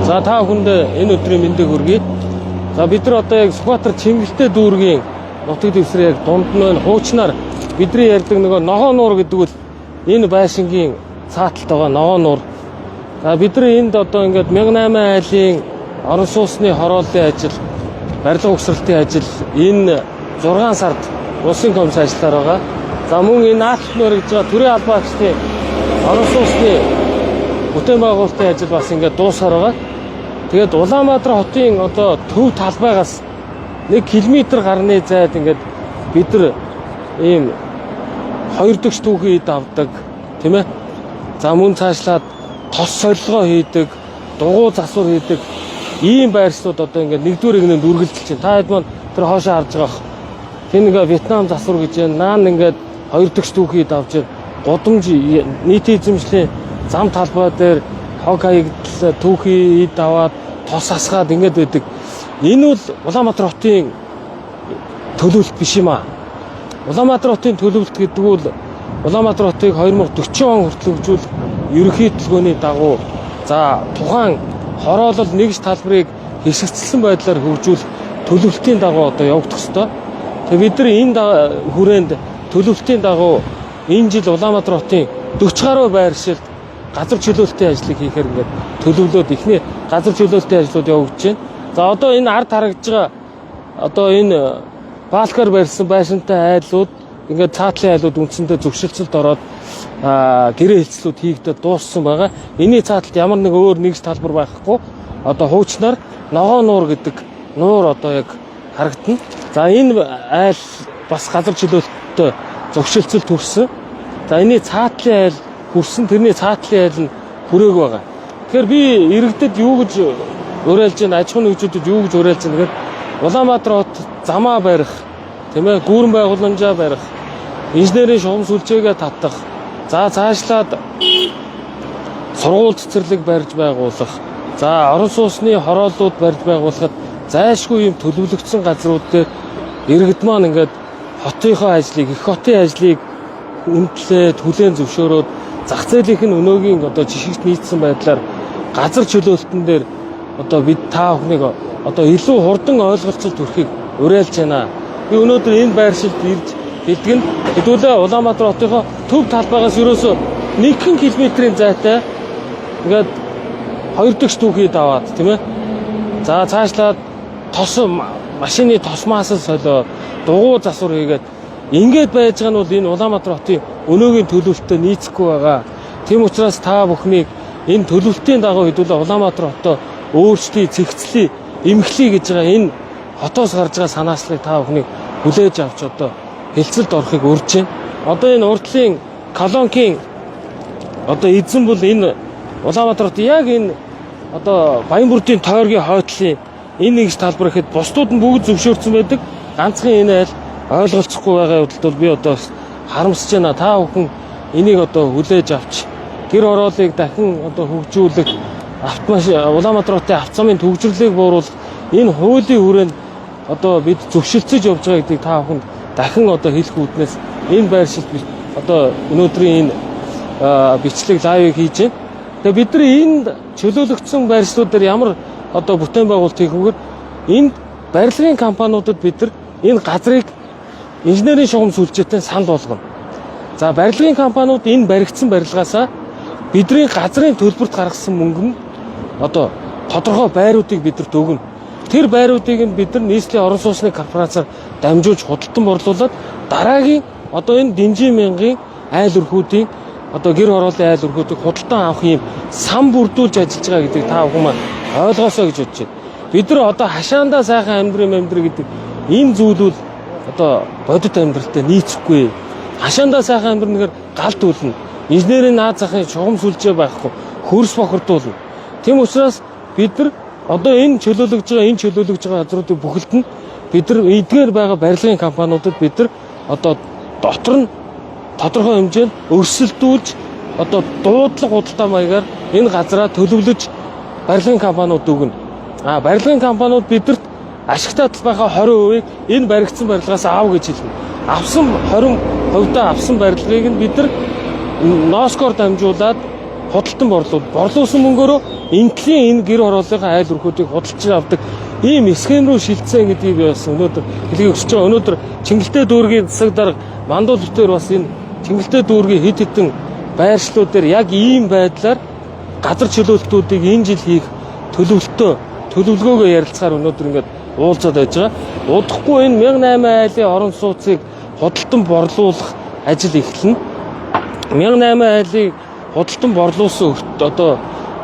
За, та бүхэнд энэ өдрийн мэндийг хүргэе. За, бид нар одоо яг Сүхбаатар Чингэлтэй дүүргийн нутаг дэвсгэрийн яг дунд нь байна. Хуучнаар бидний ярьдаг нөгөө Ногоон нуур гэдэг бол энэ байшингийн цааталт байгаа Ногоон нуур. За, бид нар энд одоо ингээд 1008 айлын орон сууцны хорооллын ажил, барилга угсралтын ажил энэ 6 сард улсын комисс ажиллаар байгаа. За, мөн энэ нааталт нөр гэж байгаа төрийн албан агчдын орон сууцны бүтээн байгуулалтын ажил бас ингээд дуусаар байгаа. Тэгээд Улаанбаатар хотын одоо төв талбайгаас 1 км гарны зайд ингээд бид нар ийм хоёр дэгч түүхий эд авдаг, тийм ээ. За, мөн цаашлаад тос солилгоо хийдэг, дугуй засвар хийдэг ийм байршлууд одоо ингээд нэгдүгээр эгнээнд үргэлжилж байна. Та хэд маань тэр хоошоо харж байгаа бах. Тэр нэг Вьетнам засвар гэж байна. Наан ингээд хоёр дэгч түүхий эд авч байна. Гудамж, нийтийн эзэмшлийн зам талбай дээр хог хаягдл түүхий эд аваад, тос асгаад ингээд байдаг. Энэ бол Улаанбаатар хотын төлөвлөлт биш юм аа. Улаанбаатар хотын төлөвлөлт гэдэг бол Улаанбаатар хотыг 2040 он хүртэл хөгжүүлэх ерөнхий төлөвлөгөөний дагуу, за, тухайн хороолол нэгж талбарыг хэсэгчлэн байдлаар хөгжүүлэх төлөвлөлтийн дагуу одоо явагдах ёстой. Тэгээ бид нар энэ хүрээнд төлөвлөлтийн дагуу энэ жил Улаанбаатар хотын 40 гаруй байршилд газар чөлөөлтийн ажлыг хийхээр ингээд төлөвлөөд эхний газар чөлөөлтийн ажлууд явагдаж байна. За, одоо энэ ард харагдж байгаа одоо энэ баалкаар барьсан байшинтай айлууд, ингээд цаатлын айлууд үндсэндээ зөвшөлтсөлд ороод гэрээ хэлцлүүд хийгдээд дууссан байгаа. Энийн цааталд ямар нэг өөр нэгж талбар байхгүй. Одоо хуучнаар Ногоон нуур гэдэг нуур одоо яг харагдана. За, энэ айл бас газар чөлөөлтөд зөвшөлтсөл төрсөн. За, энэний цаатлын айл хүрсэн, тэрний цаатлын айл нь хүрээг байгаа. Тэгэхээр би иргэдэд юу гэж уриалж байна, аж ахуйн нэгжүүдэд юу гэж уриалж байна гэхээр Улаанбаатар хот замаа барих, тийм ээ, гүүрэн байгууламжаа барих, инженерийн шугам сүлжээгээ татах, за, цаашлаад сургууль цэцэрлэг барьж байгуулах, за, орон сууцны хорооллууд барьж байгуулахад зайлшгүй юм төлөвлөгдсөн газрууд дээр иргэд маань ингээд хотынхоо ажлыг, их хотын ажлыг үнэлээд, хүлээн зөвшөөрөөд, зах зээлийнх нь өнөөгийн одоо жишгт нийцсэн байдлаар газар чөлөөлтөн дээр одоо бид та бүхнийг одоо илүү хурдан ойлголцол төрөхийг уриалж байна. Би өнөөдөр энэ байршилд ирж хэлдэг нь хэдүүлээ Улаанбаатар хотынхоо төв талбайгаас ерөөсөө 1 км-ийн зайтай ингээд хоёр дэгч түүхий даваад, тийм ээ. За, цаашлаад тос машины тос маасал солио, дугуй засвар хийгээд ингээд байж байгаа нь бол энэ Улаанбаатар хотын өнөөгийн төлөвлөлтөд нийцэхгүй байгаа. Тийм учраас та бүхнийг энэ төлөвлөлтийн дагуу хэдүүлээ Улаанбаатар хотоо өөрчлөе, цэгцлэе, эмхлэе гэж байгаа энэ хотоос гарч байгаа санаачлалыг та бүхнийг хүлээж авч одоо хэлцэлд орохыг урьж байна. Одоо энэ урдлын колонкийн одоо эзэн бол энэ Улаанбаатар хот яг энэ одоо Баянбүрдийн тойргийн хойтлын энэ нэгж талбар гэхэд бусдууд нь бүгд зөвшөөрсөн байдаг. Ганцхан энэ айл ойлголцохгүй байгаа явдалд бол би одоо бас харамсаж байна. Та бүхэн энийг одоо хүлээж авч гэр хорооллыг дахин одоо хөгжүүлэх, автомашин, Улаанбаатар хотын авто замын түгжрэрлийг бууруулах энэ хуулийн хүрээнд одоо бид зөвшөлдсөж явж байгаа гэдгийг та бүхэнд дахин одоо хэлэх үүднээс энэ байршилд одоо өнөөдрийн энэ бичлэг live ыг хийж байна. Тэгээ бид нар энд чөлөөлөгдсөн байршлууд дээр ямар одоо бүтээн байгуулалт хийх вэ гэхээр энд барилгын компаниудад бид нар энэ газрыг инженерийн шугам сүлжээтэй санал болгоно. За, барилгын компаниуд энэ баригдсан барилгаасаа бидний газрын төлбөрт гаргасан мөнгө нь одоо тодорхой байруудыг бидэрт өгнө. Тэр байруудыг нь бид нар нийслэлийн орон сууцны корпорациар дамжуулж худалдан борлуулад дараагийн одоо энэ дэнжин мянгын айл өрхүүдийн одоо гэр хорооллын айл өрхүүдийг худалдан авах юм сан бүрдүүлж ажиллаж байгаа гэдгийг та бүхэн маань ойлгоосой гэж бодож байна. Бид нар одоо хашаандаа сайхан амьдрын амьдр гэдэг энэ зүйлүүд одоо бодит амьдралтай нийцэхгүй. Хашаандаа сайхан амьдрна гэхээр галд үлнэ. Инженерийн наад захын шугам сүлжээ байхгүй, хөрс бохирдуулна. Тийм учраас бид нар одоо энэ чөлөөлөгж байгаа газруудыг бүхэлд нь бид нар эдгээр байгаа барилгын компаниудад бид нар одоо дотор нь тодорхой хэмжээнд өрсөлдүүлж, одоо дуудлага худалдаа маягаар энэ газраа төлөвлөж барилгын компаниуд өгнө. А барилгын компаниуд бидэрт ашигтай талбайхаа 20%-ийг энэ баригдсан барилгаас аав гэж хэлнэ. Авсан 20%-даа авсан барилгыг нь бид нар носкоор дамжуулаад худалдан борлуул. Борлуулсан мөнгөөрөө Интлийн энэ гэр хорооллынхаа айл өрхүүдийг худалдаж авдаг ийм схем рүү шилжсэн гэдгийг би бас өнөөдөр хэлхийг хүсэж байгаа. Өнөөдөр Чингэлтэй дүүргийн засаг дарга Мандуул битээр бас энэ Чингэлтэй дүүргийн хэд хэдэн байршлууд дээр яг ийм байдлаар газар чөлөөлтүүдийг энэ жил хийх төлөвлөлтөө төлөвлөгөөгөө ярилцахаар өнөөдөр ингээд уулзаад байж байгаа. Удахгүй энэ 1008 айлын орон сууцыг худалдан борлуулах ажил эхэлнэ. 1008 айлыг худалдан борлуулсан одоо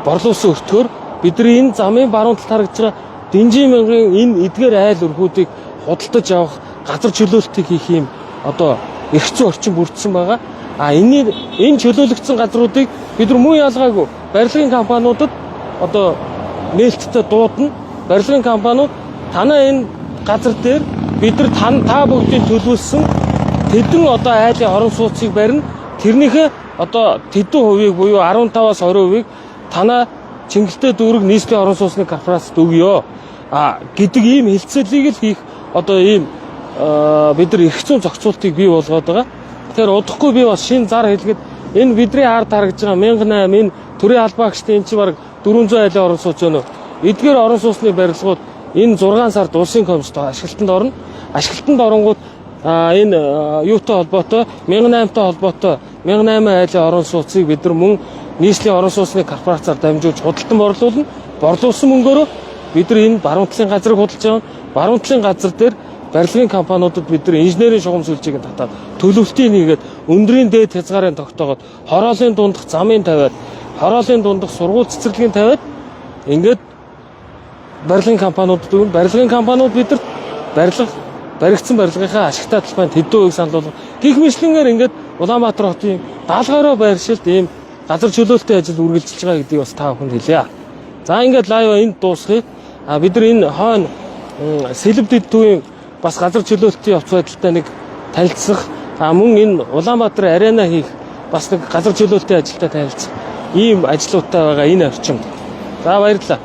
борлуулсан өртгөөр бидний энэ замын баруун талд харагдж байгаа Дэнжин мянган энэ эдгээр айл өрхүүдийг худалдаж авах газар чөлөөлтийг хийх юм одоо эрх зүйн орчин бүрдсэн байгаа. А энэний энэ чөлөөлөгдсөн газруудыг бид нар мөн ялгаагүй барилгын компаниудад одоо нээлттэй дуудана. Барилгын компаниуд, танай энэ газар дээр бид нар та бүгдийн төлөвлөсөн тэдэн одоо айлын орон сууцыг барина. Тэрнийхээ одоо тэдэн хувийг буюу 15-аас 20%-ийг танай Чингэлтэй дүүрэг нийслэлийн орон сууцны корпорацид өгье. А гэдэг ийм хэлцээлийг л хийх одоо ийм бид нар эрх зүйн зохицуултыг бий болгоод байгаа. Тэгэхээр удахгүй би бас шинэ зар хэлгээд энэ бидний ард харагдж байгаа 1008 энэ төрийн албаа гişтэй энэ чинь бараг 400 айлын орон сууц өнөө. Эдгээр орон сууцны барилгууд энэ 6 сард улсын комиссд ашиглалтанд орно. Ашиглалтанд оронгууд энэ юутай холбоотой, 1008-тай холбоотой 1008 айлын орон сууцыг бид нар мөн нийслэлийн орон сууцны корпорацаар дамжуулж худалдан борлуулна. Борлуулсан мөнгөөрөө бид нар энэ баруун талын газрыг худалдаж авна. Баруун талын газар дээр барилгын компаниудад бид нар инженерийн шугам сүлжээг нь татаад, төлөвлөлтийг нэгээд, өндрийн дээд хязгаарын тогтоогоод, хороолын дундах замын тавиад, хороолын дундах сургууль цэцэрлэгийн тавиад, ингээд барилгын компаниудад өгнө. Барилгын компаниуд бидэрт барилга баригдсан барилгынхаа ашигтай талбайд хэдэн хувийг санал болгох. Гэх мэтлэнгээр ингээд Улаанбаатар хотын 70 гаруй байршилд ийм газар чөлөөлтийн ажил үргэлжилж байгаа гэдгийг бас та бүхэнд хэлье. За, ингээд live энд дуусгая. А бид нар энэ хойно Сэлэв дэд төвийн бас газар чөлөөлтийн явц байдалтай нэг танилцах, а мөн энэ Улаанбаатар арена хийх бас нэг газар чөлөөлтийн ажилтай танилцах ийм ажлуудтай байгаа энэ орчимд. За, баярлалаа.